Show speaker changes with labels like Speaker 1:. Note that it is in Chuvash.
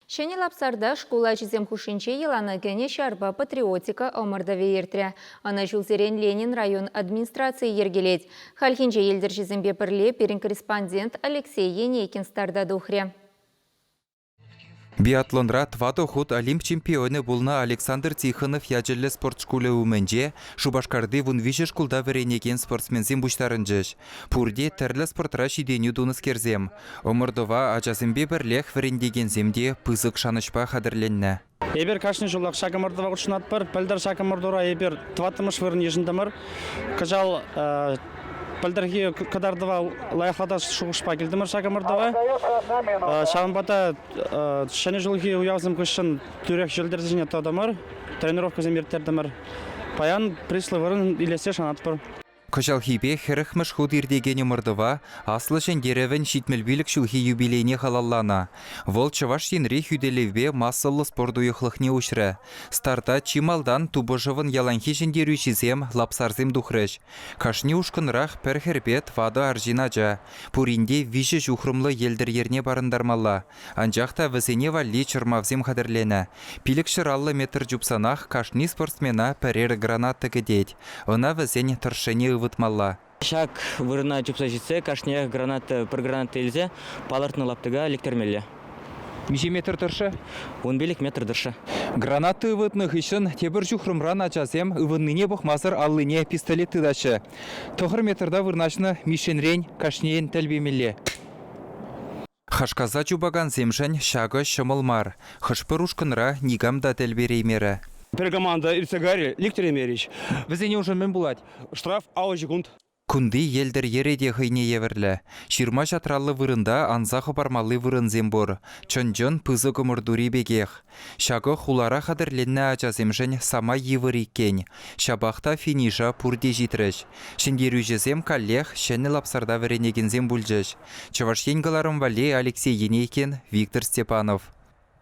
Speaker 1: Ҫӗнӗ Лапсарта шкул ачисем хушшинче йӑлана кӗнӗ ҫарпа патриотика ӑмӑртӑвӗ иртрӗ. Ӑна ҫулсерен Ленин район администрацийӗ йӗркелет. Хальхинче йӗлтӗрҫӗсемпе пӗрле пирӗн корреспондент Алексей Енейкин старта тухрӗ.
Speaker 2: Биатлонра тӑватӑ хут Олимп чемпионӗ пулнӑ Александр Тихонов ячӗллӗ спорт шкулӗ умӗнче Шупашкарти 13 шкулта вӗренекен спортсменсем пуҫтарӑнчӗҫ. Пурте тӗрлӗ спортра ҫитӗнӳ тунӑскерсем. Ӑмӑртӑва ачасемпе пӗрлех вӗрентекенсем те пысӑк шанӑҫпа хатӗрленнӗ.
Speaker 3: Эпир кашни ҫулах ҫак ӑмӑртӑва хутшӑнатпӑр. Пӗлтӗр ҫак ӑмӑртура эпир тӑваттӑмӗш вырӑн йышӑнтӑмӑр. Кӑҫал пӗлтӗрхи кӑтартӑва лайӑхлатас шухӑшпа килтӗмӗр ҫак ӑмӑртӑва. Ҫавӑнпа та Ҫӗнӗ ҫулхи уявсем хыҫҫӑн тӳрех йӗлтӗрсене тӑтӑмӑр, тренировкӑсем ирттертӗмӗр. Паян призлӑ вырӑн илессе шанатпӑр.
Speaker 2: Кӑҫалхипе хӗрӗхмӗш хут иртекен ӑмӑртӑва Аслӑ Ҫӗнтерӗвӗн 75 ҫулхи юбилейне халалланӑ. Вӑл Чӑваш Енри хӳтӗлевпе массӑллӑ спорт уйӑхлӑхне уҫрӗ. Старта чи малтан тупӑшӑвӑн яланхи ҫӗнтерӳҫисем лапсарсем тухрӗҫ. Кашни ушкӑнрах пӗр хӗрпе тӑватӑ арҫын ача. Пурин те виҫӗ ҫухрӑмлӑ йӗлтӗр йӗрне парӑнтармалла. Анчах та вӗсене валли чӑрмавсем хатӗрленӗ. 550 метр чупсанах кашни спортсмена пӗрер граната кӗтет. Ӑна вӗсен тӑршшӗне ывӑтмалла.
Speaker 4: Ҫак вырӑна чупса ҫитсе кашниех граната, пӗр граната илсе палӑртнӑ лаптӑка лектермелле.
Speaker 2: Миҫе метр тӑршшӗ?
Speaker 4: 15 метр тӑршшӗ.
Speaker 2: Граната ывӑтнӑ хыҫҫӑн тепӗр ҫухрӑмран ачасем ывӑннине пӑхмасӑр аллине пистолет тытаҫҫӗ. Тӑхӑр метрта вырнаҫнӑ мишенрен кашнийӗн тӗл пемелле. Хашкаса чупакансемшӗн ҫакӑ ҫӑмӑл мар. Хӑш-пӗр ушкӑнра никам та тӗл переймерӗ.
Speaker 5: Пӗр команда иртсе кайрӗ, лектереймерӗҫ.
Speaker 2: Вӗсене уншӑн мӗн пулать?
Speaker 5: Штраф 50 ҫекунд.
Speaker 2: Кунти йӗлтӗр йӗрӗ те хӑйне евӗрлӗ. Ҫырма-ҫатраллӑ вырӑнта анса хӑпармалли вырӑнсем пур. Чӑн-чӑн пысӑк ӑмӑртури пекех. Ҫакӑ хулара хатӗрленнӗ ачасемшӗн самай йывӑр иккен. Ҫапах та финиша пурте ҫитрӗҫ. Ҫӗнтерӳҫӗсем каллех Ҫӗнӗ Лапсарта вӗренекенсем пулчӗҫ. Чӑваш Ен кӑларӑм валли Алексей Енейкин, Виктор Степанов.